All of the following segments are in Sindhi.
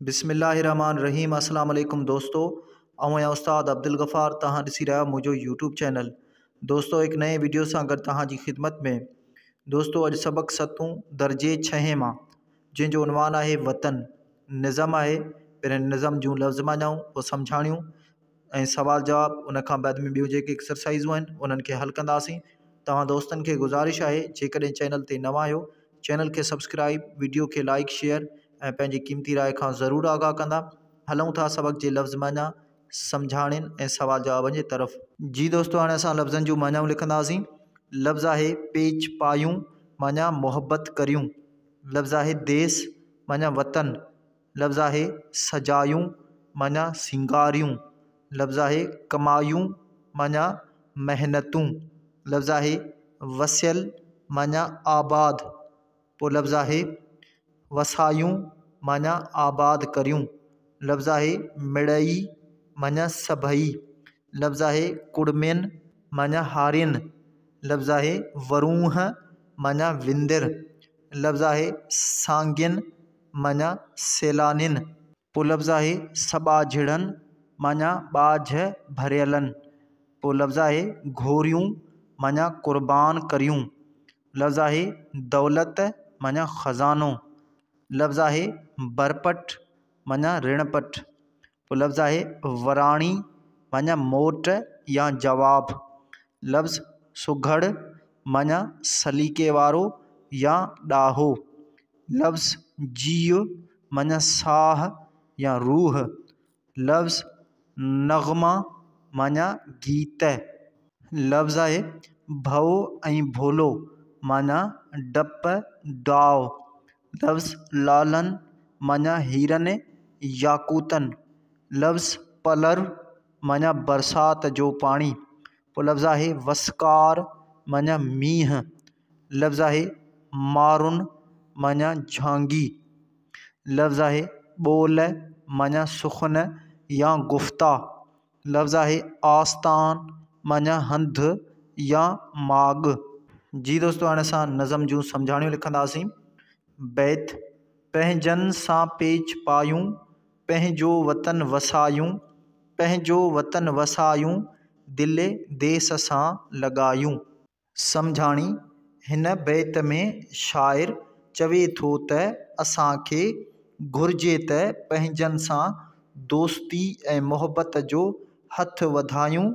بسم الله الرحمٰن الرحيم السلام عليڪم دوستو آئون آهيان استاد عبدالغفار توهان ڏسي رهيا آهيو منهنجو يوٽيوب چينل دوستو هڪ نئين وڊيو سان گڏ توهان جي خدمت ۾ دوستو اڄ سبق ستون درجي ڇهين مان جنهن جو عنوان آهي وطن نظم آهي پهرين نظم جون لفظ معنائون پوء سمجهاڻيون ۽ سوال جواب ان کان بعد ۾ ٻيون جيڪي ايڪسرسائزون آهن انهن کي حل ڪنداسين توهان دوستن کي گذارش آهي جيڪڏهن چينل تي نوان آهيو چينل کي سبسڪرائب وڊيو کي لائڪ شيئر ۽ پنهنجي قيمتي راء کان ضرور آگاهه ڪندا. هلون ٿا سبق جي لفظ معنيٰ، سمجهاڻين ۽ سوال جوابن جي طرف. جي دوستو هاڻي اسان لفظن جون معنيٰون لکنداسين. لفظ آهي پيچ پايون معنيٰ محبت ڪريون. لفظ آهي ديس معنيٰ وطن. لفظ آهي سجايون معنيٰ سينگاريون. لفظ آهي ڪمايون معنيٰ محنتون. لفظ آهي وسيل معنيٰ آباد. پوء لفظ آهي وسايون معنيٰ آباد ڪريون. لفظ آهي مڙئي معنيٰ سڀئي. لفظ آهي ڪڙمين معنيٰ هارين. لفظ آهي ورونهه معنيٰ وندر. لفظ آهي سانگين معنيٰ سيلانين. پوء لفظ آهي سٻاجهڙن معنيٰ ٻاجهه ڀريلن. پوء لفظ آهي گهوريون معنيٰ قربان ڪريون. لفظ آهي دولت معنيٰ خزانو. لفظ آهي برپٽ معنيٰ رڻپٽ. پوء لفظ آهي وراڻي معنيٰ موٽ يا جواب. لفظ سگهڙ معنيٰ سليقي وارو يا ڏاهو. لفظ جيء معنيٰ ساهه يا روح. لفظ نغمه معنيٰ گيت. لفظ آهي ڀؤ ۽ ڀولو معنيٰ ڊپ ڊاء. لفظ لعلن معنيٰ هيرن ياقوتن. لفظ پلر معنيٰ برسات جو پاڻي. پوء لفظ آهي وسڪار معنيٰ مينهن. لفظ آهي مارن معنيٰ جهانگي. لفظ آهي ٻول معنيٰ سخن يا گفتا. لفظ آهي آستان معنيٰ هنڌ يا ماڳ. جي دوستو هاڻي اسان نظم جون سمجهاڻيون لکنداسين. بيت، پنهنجن سان پيچ پايون، پنهنجو وطن وسايون، پنهنجو وطن وسايون، دل ديس سان لڳايون. سمجهاڻي، هن بيت ۾ شاعر چوي ٿو ته اسان کي گهرجي ته پنهنجن سان دوستي ۽ محبت جو هٿ وڌايون،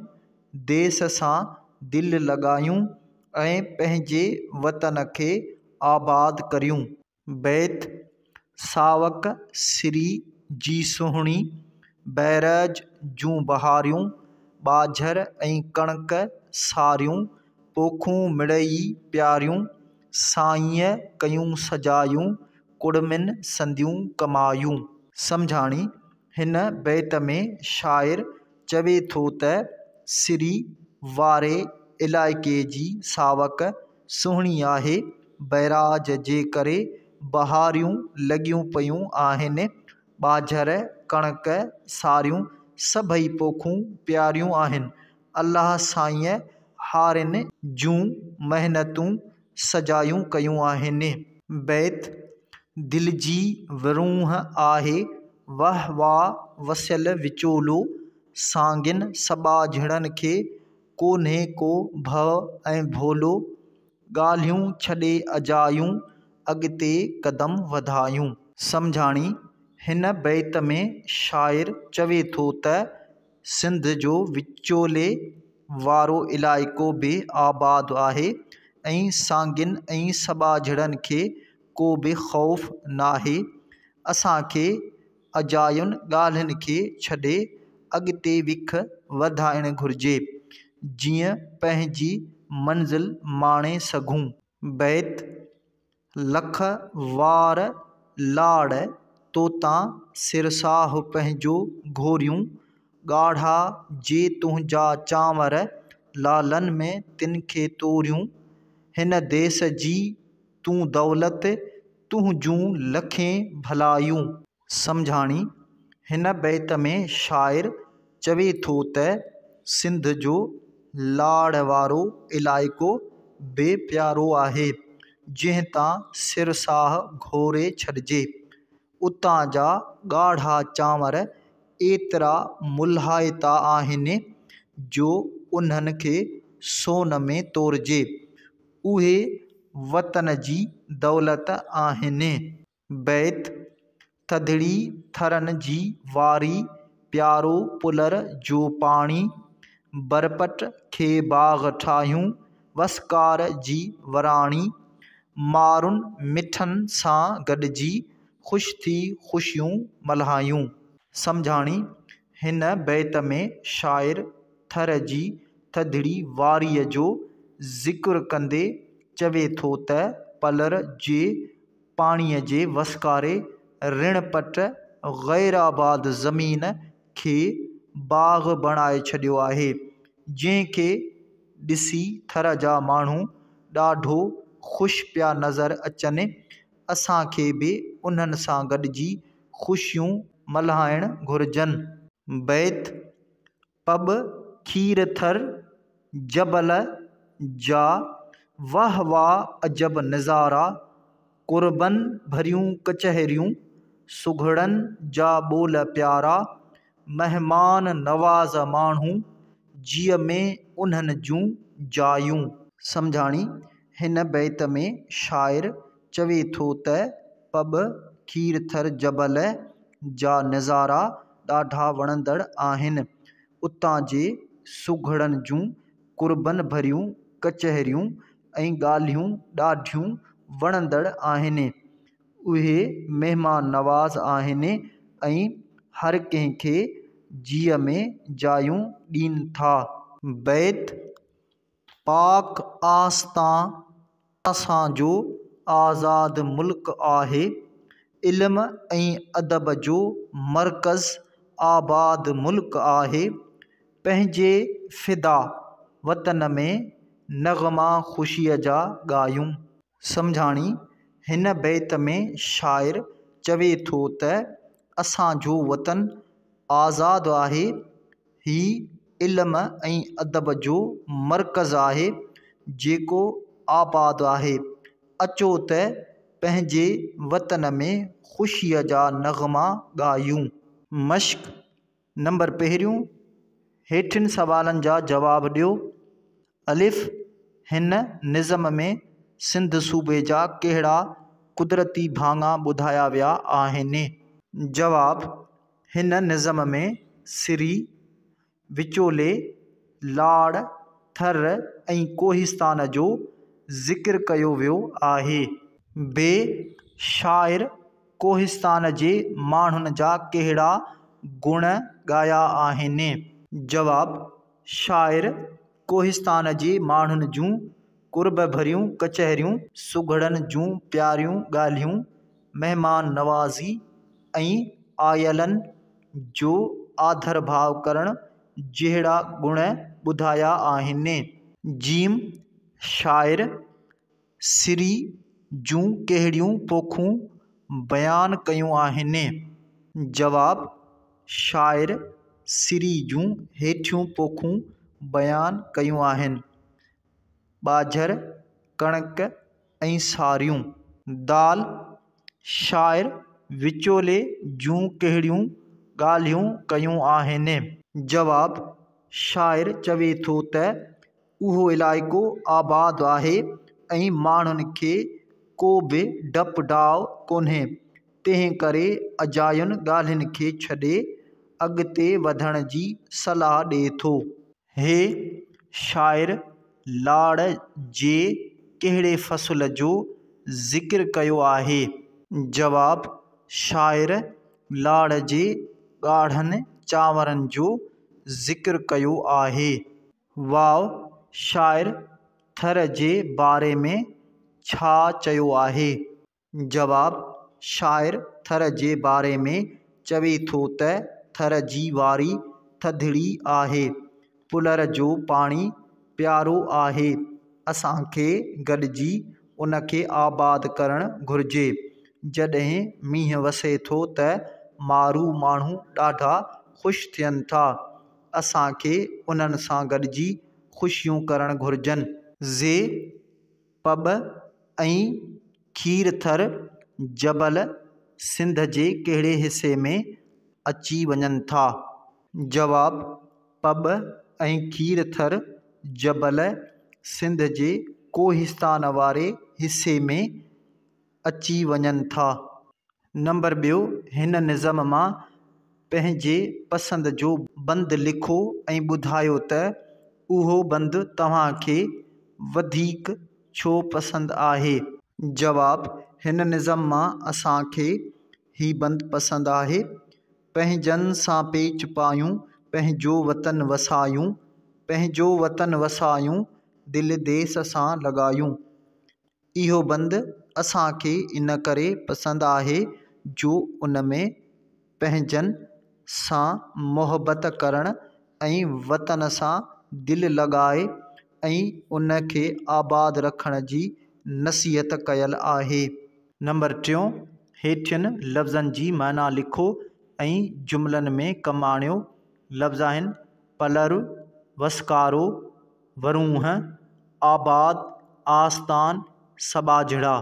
ديس سان دل لڳايون ۽ پنهنجي وطن کي آباد ڪريون. بيت، ساوڪ سري جي سهڻي، بئراج جون بهاريون، ٻاجهر ۽ ڪڻڪ ساريون، پوکون مڙئي پياريون، سائينء ڪيون سجايون، ڪڙمين سنديون ڪمايون. سمجهاڻي، هن بيت ۾ شاعر چوي ٿو ته سري واري علائقي جي ساوڪ سهڻي آهي، بئراج جي ڪري بهاريون لڳيون پيون آهن، ٻاجهر، ڪڻڪ، ساريون سڀئي پوکون پياريون آهن، الله سائينء هارين جون محنتون سجايون ڪيون آهن. بيت، دل جي ورونهه آهي، وهه واء وسيل وچولو، سانگين سٻاجهڙن کي، ڪونهي ڪو ڀؤ ۽ ڀولو، ڳالهيون ڇڏي اجايون، اڳتي قدم وڌايون. سمجهاڻي، هن بيت ۾ شاعر چوي ٿو ته سنڌ جو وچولي وارو علائقو به آباد آهي ۽ سانگين ۽ سٻاجهڙن کي ڪو به خوف ناهي. اسان کي اجاين ڳالهين کي ڇڏي اڳتي وک وڌائڻ گهرجي، جيئن پنهنجي منزل ماڻي سگهون. بيت، لک وار لاڙ توتان سر ساهه پنهنجو گهوريون، ڳاڙها جي تنهنجا چانور لالن ۾ تن کي توريون، هن ديس جي تون دولت تنهنجون لکين ڀلايون. سمجهاڻي، هن بيت ۾ شاعر چوي ٿو ته سنڌ جو لاڙ وارو علائقو به پيارو آهي، جنهن تان سر ساهه گهوري ڇڏجي. اتان جا ڳاڙها چانور ايترا ملهائتا آهن جو انهن کي سون ۾ تورجي. اهي وطن جي دولت آهن. بيت، ٿڌڙي ٿرن جي واري، پيارو پلر جو پاڻي، برپٽ کي باغ ٺاهيون، وسڪار جي وراڻي، مارن مٺن سان گڏجي، خوش ٿي خوشيون ملهايون. سمجهاڻي، هن بيت ۾ شاعر ٿر جي ٿڌڙي واريء جو ذڪر ڪندي چوي ٿو ته پلر جي پاڻيء جي وسڪاري رڻ پٽ، غيرآباد زمين، کي باغ بڻائي ڇڏيو آهي، جنهن کي ڏسي ٿر جا ماڻهو ڏاڍو خوش پيا نظر اچن، اسان کي به انهن سان گڏجي خوشيون ملهائڻ گهرجن. بيت، پٻ کير ٿر جبل جا، واهه واهه عجب نظارا، قربن ڀريون ڪچهريون، سگهڙن جا ٻول پيارا، مهمان نواز ماڻهو، جيء ۾ انهن جون جايون. سمجهاڻي، هن بيت ۾ شاعر چوي ٿو ته پٻ کيرٿر جبل جا نظارا ڏاڍا وڻندڙ آهن. اتان جي سگهڙن جون قربن ڀريون ڪچهريون ۽ ڳالهيون ڏاڍيون وڻندڙ آهن. اهي مهمان نواز آهن ۽ هر ڪنهن کي جيء ۾ جايون ڏين ٿا. بيت، پاڪ آستان اسان جو آزاد ملڪ آهي، علم ۽ ادب جو مرڪز آباد ملڪ آهي، پنهنجي فدا وطن ۾ نغما خوشيء جا ڳايون. سمجهاڻي، هن بيت ۾ شاعر چوي ٿو ته اسان جو وطن آزاد آهي، هي علم ۽ ادب جو مرڪز آهي، جيڪو آباد آهي. اچو ته پنهنجي وطن ۾ خوشيء جا نغما ڳايون. مشق نمبر پهريون، هيٺين سوالن جا جواب ڏيو. الف، هن نظم ۾ سنڌ صوبي جا ڪهڙا قدرتي ڀاڱا ٻڌايا ويا آهن؟ جواب، هن نظم ۾ سري، وچولي، لاڙ، ٿر ۽ ڪوهستان جو ذڪر ڪيو ويو آهي. ب، شاعر ڪوهستان جي ماڻهن جا ڪهڙا گڻ ڳايا آهن؟ جواب، شاعر ڪوهستان جي ماڻهن جون قرب ڀريون ڪچهريون، سگهڙن جون پياريون ڳالهيون، مهمان نوازي ۽ آيلن جو آڌرڀاء ڪرڻ جهڙا گڻ ٻڌايا آهن. جيم، شاعر سري جون ڪهڙيون پوکون بيان ڪيون آهن؟ جواب، شاعر سري جون هيٺيون پوکون بيان ڪيون آهن، ٻاجهر، ڪڻڪ ۽ ساريون. دال، شاعر وچولي جون ڪهڙيون ڳالهيون ڪيون آهن؟ جواب، شاعر چوي ٿو ته اهو علائقو آباد آهي ۽ ماڻهن کي ڪو به ڊپ ڊاء ڪونهي، تنهن ڪري اجاين ڳالهين کي ڇڏي اڳتي وڌڻ جي صلاح ڏئي ٿو. هي شاعر لاڙ جي ڪهڙي فصل جو ذڪر ڪيو آهي؟ جواب، شاعر لاڙ جي ڳاڙهن چانورن جو ذڪر ڪيو آهي. واء، شاعر ٿر جي باري ۾ ڇا چيو آهي؟ جواب، شاعر ٿر جي باري ۾ چوي ٿو ته ٿر جي واري ٿڌڙي آهي، پلر جو پاڻي پيارو آهي، اسان کي گڏجي ان کي آباد ڪرڻ گهرجي. جڏهن مينهن وسي ٿو ته مارو ماڻهو ڏاڍا خوش ٿين ٿا. اسان کي انهن سان گڏجي خوشيون ڪرڻ گهرجن. زي، پٻ ۽ کير ٿر جبل سنڌ جي ڪهڙي حصي ۾ اچي وڃن ٿا؟ جواب، پٻ ۽ کير ٿر جبل سنڌ جي ڪوهستان واري حصي ۾ اچي وڃن ٿا. نمبر ٻيو، هن نظم مان پنهنجي پسند جو بند لکو ۽ ٻڌايو ته اهو بند توهان کي وڌيڪ ڇو پسند آهي؟ جواب، هن نظم مان اسان کي هي بند پسند آهي، پنهنجن سان پيچ پايون، پنهنجو وطن وسايون، پنهنجو وطن وسايون، دل ديس سان لڳايون. اهو بند اسان کي ان ڪري پسند آهي جو ان ۾ پنهنجن سان محبت ڪرڻ ۽ وطن سان دل لڳائي ۽ ان کي آباد رکڻ جي نصيحت ڪيل آهي. نمبر ٽيون، هيٺين لفظن جي معنيٰ لکو ۽ جملن ۾ ڪم آڻيو. لفظ آهن، پلر، وسڪارو، ورونهه، آباد، آستان، سٻاجهڙا.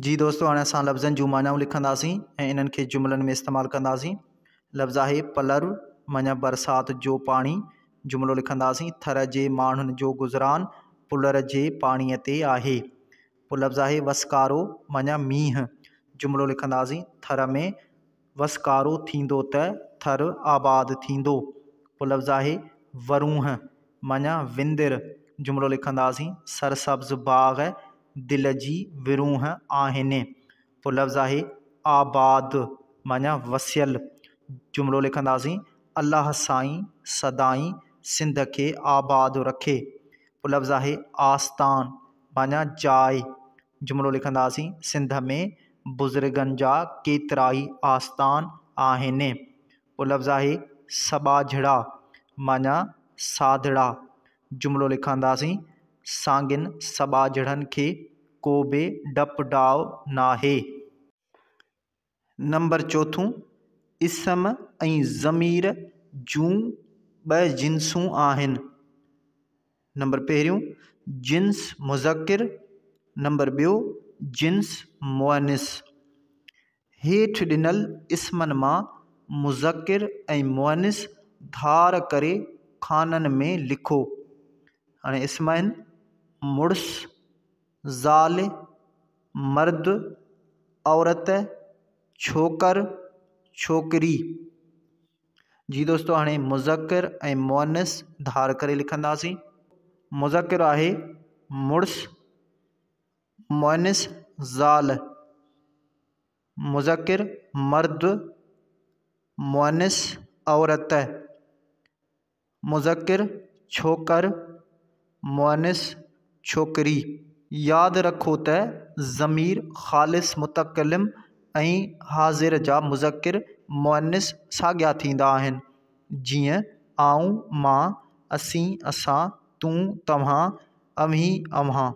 جي دوستو هاڻي اسان لفظن جون معنائون لکنداسين ۽ انهن کي جملن ۾ استعمال ڪنداسين. لفظ آهي پلر معنيٰ برسات جو پاڻي. جملو لکنداسين، ٿر جي ماڻهن جو گذران پلر جي پاڻيء تي آهي. پوء لفظ آهي وسڪارو معنيٰ مينهن. جملو لکنداسين، ٿر ۾ وسڪارو ٿيندو ته ٿر آباد ٿيندو. پوء لفظ آهي ورونهه معنيٰ وندر. جملو لکنداسين، سرسبز باغ دل جي ورونهه آهن. پوء لفظ آهي آباد معنيٰ وسيل. جملو لکنداسين، الله سائين سدائين سنڌ کي آباد رکي. پوء لفظ آهي آستان معنيٰ جاء. جملو لکنداسين، سنڌ ۾ بزرگن جا ڪيترائي آستان آهن. پوء لفظ آهي سٻاجهڙا معنيٰ سادڙا. جملو لکنداسين، سانگين سٻاجهڙن کي ڪو به ڊپ ڊاء ناهي. نمبر چوٿون، اسم ۽ ضمير جون ٻه جنسون آهن. نمبر پهريون، جنس مذڪر، نمبر ٻيو، جنس مؤنث. هيٺ ڏنل اسمن مان مذڪر ۽ مؤنث ڌار ڪري خانن ۾ لکو. هاڻي اسم آهن، مڙس، زال، مرد، عورت، ڇوڪر، ڇوڪري. جي دوستو هاڻي مذڪر ۽ مؤنث ڌار ڪري لکنداسين. مذڪر آهي مڙس، مؤنث زال، مذڪر مرد، مؤنث عورت، مذڪر ڇوڪر، مؤنث ڇوڪري. ياد رکو ته ضمير خالص متڪلم ۽ حاضر جا مذڪر مؤنث ساڳيا ٿيندا آهن، جيئن، آئون، مان، اسين، اسان، تون، توهان، اوهين، اوهان.